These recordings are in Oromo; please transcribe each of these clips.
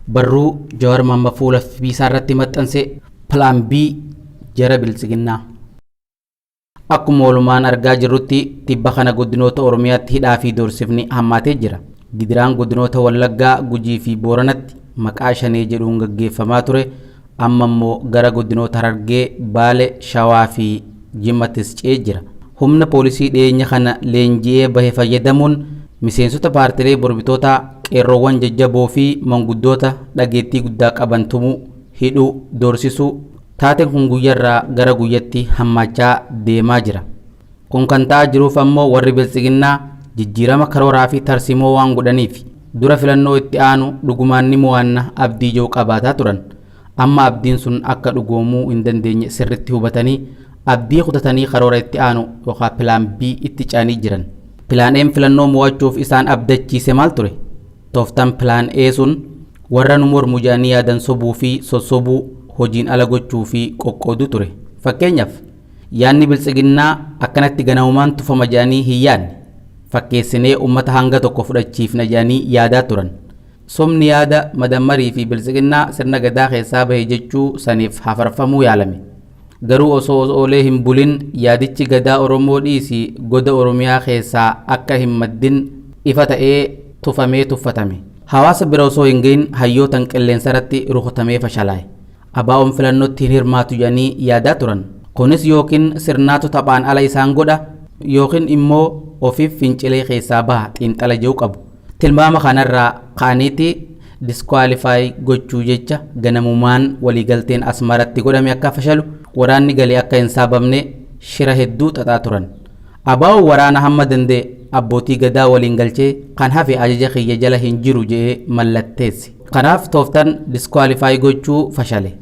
Barruu Jawaar Mahaammad fuula FB isaa irratti maxxanse Plan B jara Biltsiginnaa. Akkuma walumaan argaa jirrutti tibba kana godinoota Oromiyaatti hidhaa fi doorsifni hammaatee jira. Gidiraan godinoota Wallaggaa, Gujii fi Booranatti maqaa Shanee jedhuun gaggeeffamaa ture amma immoo gara godinoota Harargee, Baale, Shawaa fi Jimmattis ce'ee jira. Humna poolisii dhiyeenya kana leenji'ee bahe fayyadamuun miseensota paartilee mormitootaa, qeerroowwan jajjaboo fi manguddoota dhageettii guddaa qaban tumuu, hidhuu, doorsisuu, taateen kun guyyarraa gara guyyatti hammaachaa deemaa jira. Kun kan ta'aa jiruuf ammoo warri Biltsiginnaa jijjiirama karooraa fi tarsiimoo waan godhaniifi. Dura filannoo itti aanu dhugumaan ni mo'anna abdii jedhu qabaataa turan. Amma abdiin sun akka dhugoomuu hin dandeenye sirritti hubatanii abdii kutatanii karoora itti aanu yookaan Plan B itti ce'anii jiran. Plan A'n filannoo mo'achuuf isaan abdachiise maal ture? Tooftaan Plan A sun warra nu mormu jedhanii yaadan sobuu fi sossobuu, hojiin ala gochuu fi qoqqooduu ture. Fakkeenyaaf, yaadni Biltsiginnaa akkanatti ganamumaan tufama jedhanii hin yaadne. Fakkeessinee ummata hanga tokko fudhachiifna jedhanii yaadaa turan. Sobni yaada madammarii fi Biltsiginnaa sirna Gadaa keessaa bahe jechuu saniif hafarfamuu yaalame. Garuu osoo oolee hin bulin yaadichi Gadaa Oromoo dhiisi goda Oromiyaa keessaa akka hin maddin ifa ta'ee tufamee tuffatame. Hawaasa bira osoo hin gahin hayyootan qilleensarratti rukutamee fashalaa'e. ABOn filannotti hin hirmaatu jedhanii yaadaa turan. Kunis yookiin sirnaatu taphaan ala isaan godha yookiin immoo ofiif fincilee keessaa baha xiinxala jedhu qabu. Tilmaama kanarraa ka'aniiti disqualify gochuu jecha ganamumaan waliigalteen Asmaratti godhame akka fashalu, waraanni gale akka hin saabamne shira hedduu xaxaa turan. ABOn waraana hamma danda'e abbootii Gadaa waliin galchee kan hafe ajaja kiyya jala hin jiru jedhee mallatteesse. Kanaaf tooftan disqualify gochuu fashale.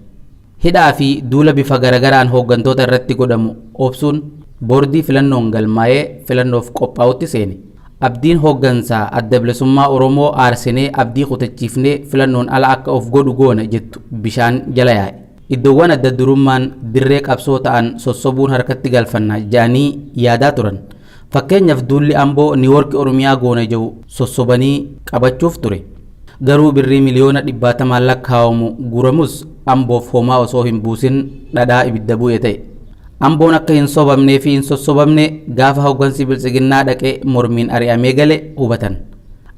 Hidhaa fi duula bifa garagaraan hooggantoota irratti godhamu obsuun boordii filannoon galmaa'ee filannoof qophaa'utti seene. Abdiin hooggansa Adda Bilisummaa Oromoo aarsinee abdii kutachiifnee filannoon ala akka of godhu goona jettu bishaan jala yaa'e. Iddoowwan adda durummaan dirree qabsoo ta'an sossobuun harkatti galfanna jedhanii yaadaa turan. Fakkeenyaaf duulli Amboo Niiwoorki Oromiyaa goona jedhu sossobanii qabachuuf ture. Garuu birrii miliyoona dhibbaatamaan lakkaawamu guuramus Amboof homaa osoo hin buusin dhadhaa ibidda bu'e ta'e. Amboon akka hin sobamnee fi hin sossobamne gaafa hoggansi Biltsiginnaa dhaqee mormiin ari'amee gale hubatan.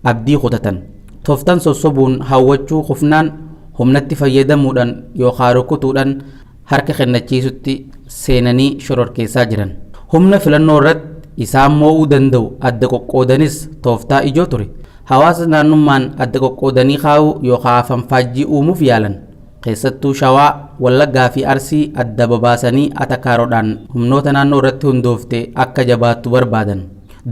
Abdii kutatan. Tooftan sossobuun hawwachuu kufnaan humnatti fayyadamuudhaan yookaan rukutuudhaan harka kennachiisutti seenanii shororkeessaa jiran. Humna filannoo irratti isaan moo'uu danda'u adda qoqqoodanis tooftaa ijoo ture. Hawaasa naannummaan adda qoqqoodanii kaa'uu yookaan afanfaajjii uumuuf yaalan. Keessattuu Shawaa, Wallaggaa fi Arsii adda babaasanii atakaaroodhaan humnoota naannoo irratti hundoofte akka jabaattu barbaadan.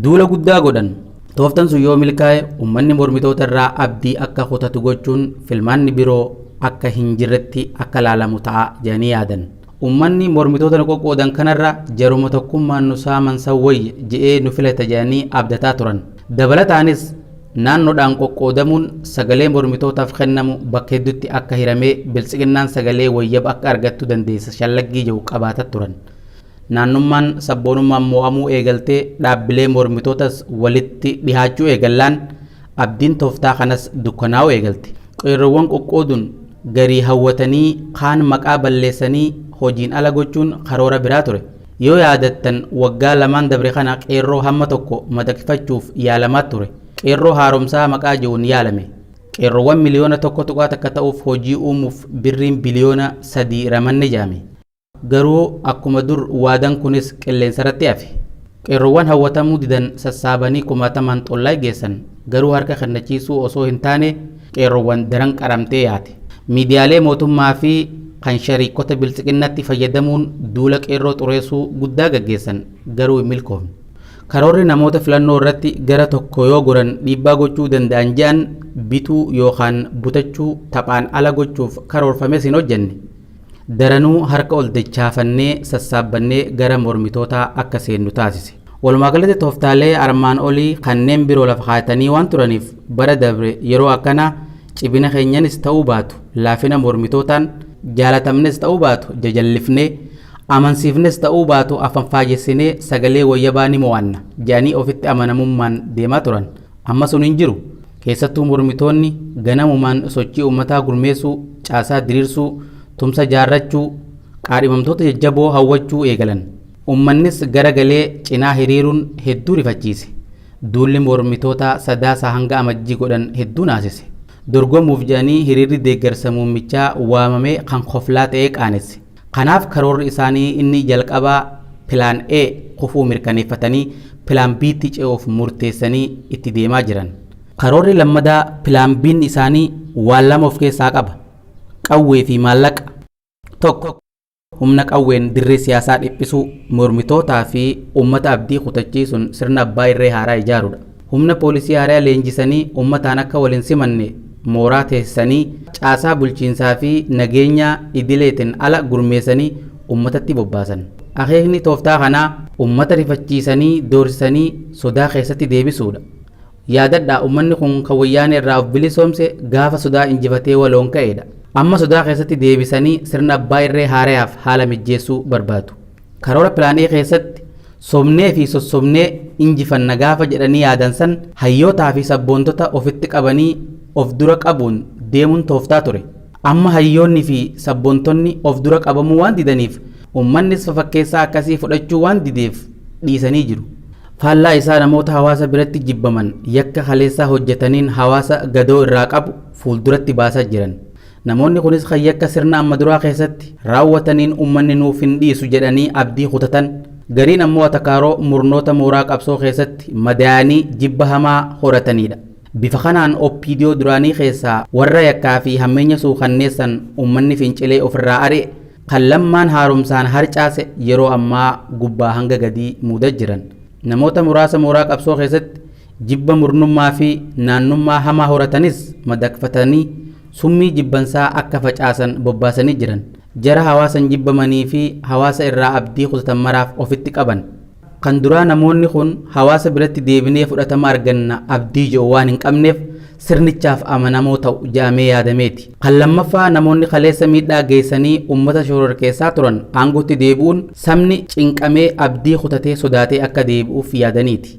Duula guddaa godhan. Tooftan sun yoo milkaa'e ummanni mormitoota irraa abdii akka kutatu gochuun filmaanni biroo akka hin jirretti akka laalamu ta'a jedhanii yaadan. Ummanni mormitoota nu qoqqoodan kanarra jaruma tokkummaan nu saaman san wayya je'ee nu filata jedhanii abdataa turan. Dabalataanis naannoodhaan qoqqoodamuun sagalee mormitootaaf kennamu bakka hedduutti akka hiramee Biltsiginnaan sagalee wayyaba akka argattu dandeessa shallaggii jedhu qabaata turan. Naannummaan sabboonummaan moo'amuu eegaltee dhaabbilee mormitootas walitti dhihaachuu eegallaan abdiin tooftaa kanas dukkanaa'uu eegalte. Qeerroowwan qoqqooduun garii hawwatanii kaan maqaa balleessanii hojiin ala gochuun karoora biraa ture. Yoo yaadattan waggaa lamaan dabre kana qeerroo hamma tokko madaqfachuuf yaalamaa ture. Qeerroo haaromsaa maqaa jedhuun yaalame. Qeerroowwan miliyoona 1.1 ta'uuf hojii uumuuf birriin biliyoona 3 ramanne jedhame. Garuu akkuma dur waadan kunis qilleensarratti hafe. Qeerroowwan hawwatamuu didan sassaabanii kumaatamaan Xollaay geessan. Garuu harka kennachiisuu osoo hin taane qeerroowwan daran qaramtee yaate. Miidiyaalee mootummaa fi kan shariikota Biltsiginnatti fayyadamuun duula qeerroo xureessuu guddaa gaggeessan. Garuu hin milkoofne. Karoorri namoota filannoo irratti gara tokko yoo goran dhiibbaa gochuu danda'an je'an bituu yookaan butachuu taphaan ala gochuuf karoorfames hin hojjenne. Daranuu harka ol dachaafannee sassaabbannee gara mormitootaa akka seennu taasise. Walumaa galatti tooftaalee armaan olii kanneen biroo lafa kaayatanii waan turaniif bara dabre yeroo akkanaa cibina keenyanis ta'uu baatu laafina mormitootaan, jaalatamnes ta'uu baatu jajallifnee, amansiifnes ta'uu baatu Keessattuu mormitoonni ganamumaan sochii uummataa gurmeessuu, caasaa diriirsuu, tumsa jaarrachuu, qaadhimamtoota jajjaboo hawwachuu eegalan. Uummannis garagalee cinaa hiriiruun hedduu rifachiise. Duulli mormitoota Sadaasa hanga Amajjii godhan hedduu naasise. Dorgomuuf jedhanii hiriirri deeggarsa muummichaa waamamee kan koflaa ta'ee qaanesse. Kanaaf karoorri isaanii inni jalqabaa Plan A kufuu mirkaneeffatanii Plan B'tti ce'uuf murteessanii itti deemaa jiran. Karoorri lammadaa Plan B'n isaanii waan lama of keessaa qaba. Qawwee fi maallaqa. 1. Humna qawween dirree siyaasaa dhiphisuu, mormitootaa fi uummata abdii kutachiisuun sirna abbaa irree haaraa ijaaruudha. Humna poolisii haaraa leenjisanii uummataan akka wal hin simanne mooraa teessisanii caasaa bulchiinsaa fi nageenyaa idileetiin ala gurmeessanii uummatatti bobbaasan. Akeekni tooftaa kanaa uummata rifachiisanii doorsisanii sodaa keessatti deebisuudha. Yaadadhaa, uummanni kun kan Wayyaanee irraa of bilisoomse gaafa sodaa injifatee waloon ka'eedha. Amma sodaa keessatti deebisanii sirna abbaa irree haarayaaf haala mijjeessuu barbaadu. Karoora Plan A keessatti sobnee fi sossobnee injifanna gaafa jedhanii yaadan san hayyootaa fi sabboontota ofitti qabanii of dura qabuun deemuun tooftaa ture. Amma hayyoonni fi sabboontonni of dura qabamuu waan didaniif, uummannis fafakkeessaa akkasii fudhachuu waan dideef dhiisanii jiru. Faallaa isaa namoota hawaasa biratti jibbaman, yakka kaleessaa hojjetaniin hawaasa gadoo irraa qabu fuulduratti baasaa jiran. Namoonni kunis kan yakka sirna amma duraa keessatti raawwataniin uummanni nuuf hin dhiisu jedhanii abdii kutatan, gariin ammoo atakaaroo murnoota mooraa qabsoo keessatti madaa'anii jibba hamaa horatanidha. Bifa kanaan OPDO duraanii keessaa warra yakkaa fi hammeenya suukanneessan uummanni fincilee ofirraa ari'e, kan Lammaan haaromsaan harcaase yeroo ammaa gubbaa hanga gadii muudaa jiran. Namoota muraasa mooraa qabsoo keessatti jibba murnummaa fi naannummaa hamaa horatanis madaqfatanii summii jibbansaa akka facaasan bobbaasanii jiran. Jara hawaasan jibbamanii fi hawaasa irraa abdii kutatan maraaf ofitti qaban. Kan duraa namoonni kun hawaasa biratti deebinee fudhatama arganna abdii jedhu waan hin qabneef sirnichaaf amanamoo ta'u jedhamee yaadameeti. Kan lammaffaa namoonni kaleessa miidhaa geessanii uummata shororkeessaa turan aangootti deebi'uun sabni cinqamee abdii kutatee sodaatee akka deebi'uuf yaadaniiti.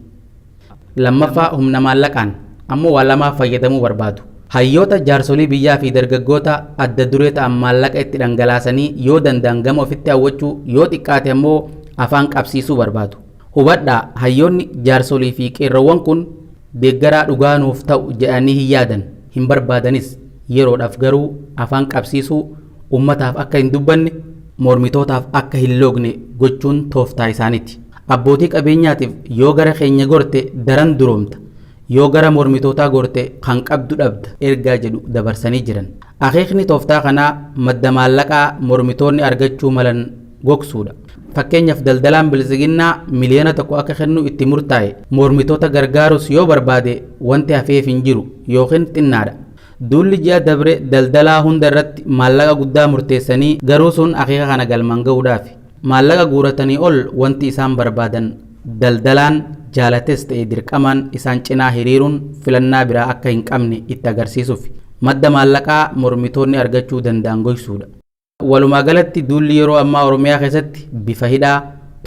Lammaffaa humna maallaqaan ammoo waa lamaaf fayyadamuu barbaadu. Hayyoota, jaarsolii biyyaa fi dargaggoota adda duree ta'an maallaqa itti dhangalaasanii yoo danda'an gama ofitti hawwachuu, yoo xiqqaate ammoo afaan qabsiisuu barbaadu. Hubadhaa, hayyoonni, jaarsolii fi qeerroowwan kun deeggaraa dhugaa nuuf ta'u jedhanii hin yaadan, hin barbaadanis. Yeroodhaaf garuu afaan qabsiisuu, uummataaf akka hin dubbanne, mormitootaaf akka hin loogne gochuun tooftaa isaaniiti. Abbootii qabeenyaatiif yoo gara keenya gorte daran duroomta, yoo gara mormitootaa gorte kan qabdu dhabda ergaa jedhu dabarsanii jiran. Akeekni tooftaa kanaa madda maallaqaa mormitoonni argachuu malan gogsuudha. Fakkeenyaaf daldalaan Biltsiginnaa 1 miliyoona akka kennu itti murtaa'e mormitoota gargaarus yoo barbaade wanti hafeef hin jiru yookiin xinnaadha. Duulli ji'a dabre daldalaa hunda irratti maallaqa guddaa murteessanii garuu sun akeeka kana galmaan gahuudhaafi. Maallaqa guuratanii ol wanti isaan barbaadan daldalaan jaalates ta'e dirqamaan isaan cinaa hiriiruun filannaa biraa akka hin qabne itti agarsiisuuf madda maallaqaa mormitoonni argachuu danda'an gogsuudha. Walumaa galatti duulli yeroo ammaa Oromiyaa keessatti bifa hidhaa,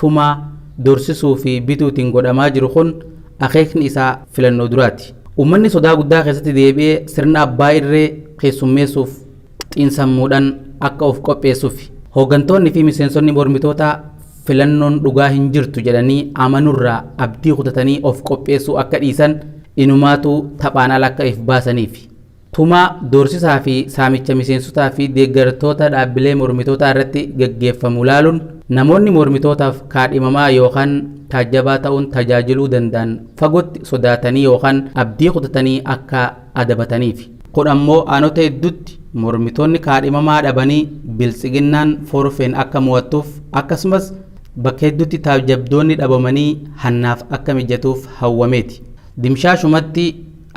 tumaa, dorsisuu fi bituutiin godhamaa jiru kun akeekni isaa filannoo duraati. Uummanni sodaa guddaa keessatti deebi'ee sirna abbaa irree keessummeessuuf xiinsammuudhaan akka of qopheessuuf. Hooggantoonni fi miseensonni mormitootaa filannoon dhugaa hin jirtu jedhanii amanurraa abdii kutatanii of qopheessuu akka dhiisan, inumaatu taphaan ala akka if baasaniif. Tumaa, doorsisaa fi saamicha miseensotaa fi deeggartoota dhaabbilee mormitootaa irratti gaggeeffamu laaluun namoonni mormitootaaf kaadhimamaa yookaan taajjabaa ta'uun tajaajiluu danda'an fagootti sodaatanii yookaan abdii kutatanii akka adabataniif. Kun ammoo aanota hedduutti mormitoonni kaadhimamaa dhabanii Biltsiginnaan forfeen akka mo'attuuf, akkasumas bakka hedduutti taajjabdoonni dhabamanii hannaaf akka mijatuuf hawwameeti. Dimshaashumatti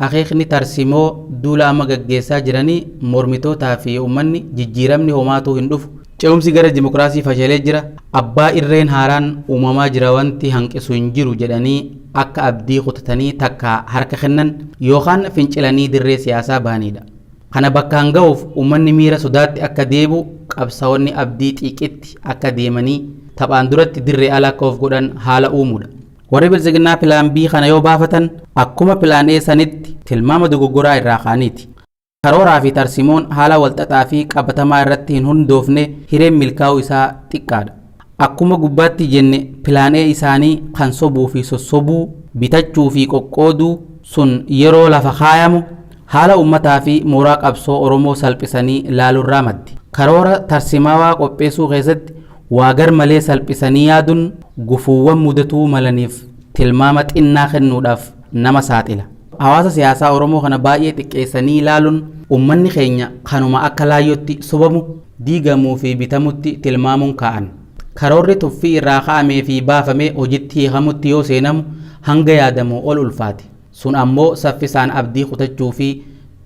akeekni tarsimoo duula amma gaggeessaa jiranii mormitootaa fi uummanni jijjiiramni homaatuu hin dhufu. Ce'umsi gara dimokiraasii fashalee jira. Abbaa irreen haaraan uumamaa jira, wanti hanqisu hin jiru jedhanii akka abdii kutatanii takka harka kennan yookaan fincilanii dirree siyaasaa bahanidha. Kana bakkaan ga'uuf uummanni miira sodaatti akka deebi'u, qabsaa'onni abdii xiiqitti akka deemanii taphaan duratti dirree ala akka of godhan haala uumuudha. Warri Biltsiginnaa Plan B kana yoo baafatan akkuma Plan A sanitti tilmaama dogoggoraa irraa ka'aniiti. Karooraa fi tarsimoon haala walxaxaa fi qabatamaa irratti hin hundoofne hireen milkaa'uu isaa xiqqaadha. Akkuma gubbaatti jenne Plan A isaanii kan sobuu fi sossobuu, bitachuu fi qoqqooduu sun yeroo lafa kaayamu haala ummataa fi mooraa qabsoo Oromoo salphisanii laalurraa maddi. Karoora tarsimaawaa qopheessuu keessatti waa garmalee salphisanii yaaduun gufuuwwan mudatuu malaniif tilmaama xinnaa kennuudhaaf nama saaxila. Hawaasa siyaasaa Oromoo kana baay'ee xiqqeessanii ilaaluun ummanni keenya kanuma akka laayyootti sobamu, diigamuu fi bitamutti tilmaamuun kaa'an. Karoorri tuffii irraa ka'amee fi baafamee hojitti hiikamutti yoo seenamu hanga yaadamu ol ulfaate. Sun ammoo saffisaan abdii kutachuu fi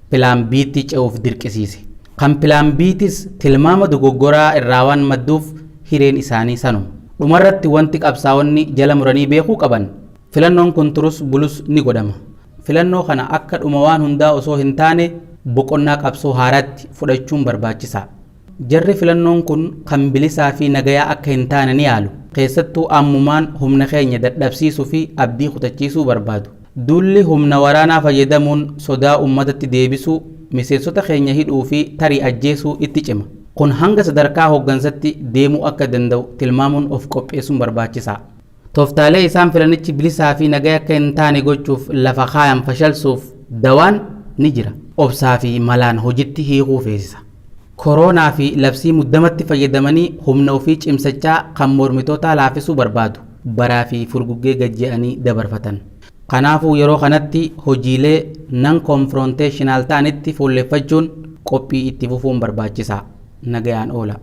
Plan B'tti ce'uuf dirqisiise. Kan Plan B'tis tilmaama dogoggoraa irraa waan madduuf hireen isaanii sanuma. Dhumarratti wanti qabsaa'onni jala muranii beekuu qaban, filannoon kun turus bulus ni godhama. Filannoo kana akka dhuma waan hundaa osoo hin taane boqonnaa qabsoo haaraatti fudhachuun barbaachisaa. Jarri filannoon kun kan bilisaa fi nagayaa akka hin taane ni yaalu. Keessattuu ammumaan humna keenya dadhabsiisuu fi abdii kutachiisuu barbaadu. Duulli humna waraanaa fayyadamuun sodaa ummatatti deebisuu, miseensota keenya hidhuu fi tarii ajjeesuu itti cima. Kun hanga sadarkaa hooggansatti deemuu akka danda'u tilmaamuun of qopheessuun barbaachisaa. Tooftaalee isaan filannichi bilisaa fi nagaya akka hin taane gochuuf lafa kaayan fashalsuuf dawaan ni jira. Obsaa fi malaan hojitti hiikuu feesisa. Koroonaa fi labsii muddamatti fayyadamanii humna ofii cimsachaa kan mormitootaa laafisuu barbaadu. Baraa fi furguggee gad je'anii dabarfatan. Kanaafuu yeroo kanatti hojiilee non-confrontational ta'anitti fuulleffachuun qophii itti fufuun barbaachisaa. Nagayaan oola.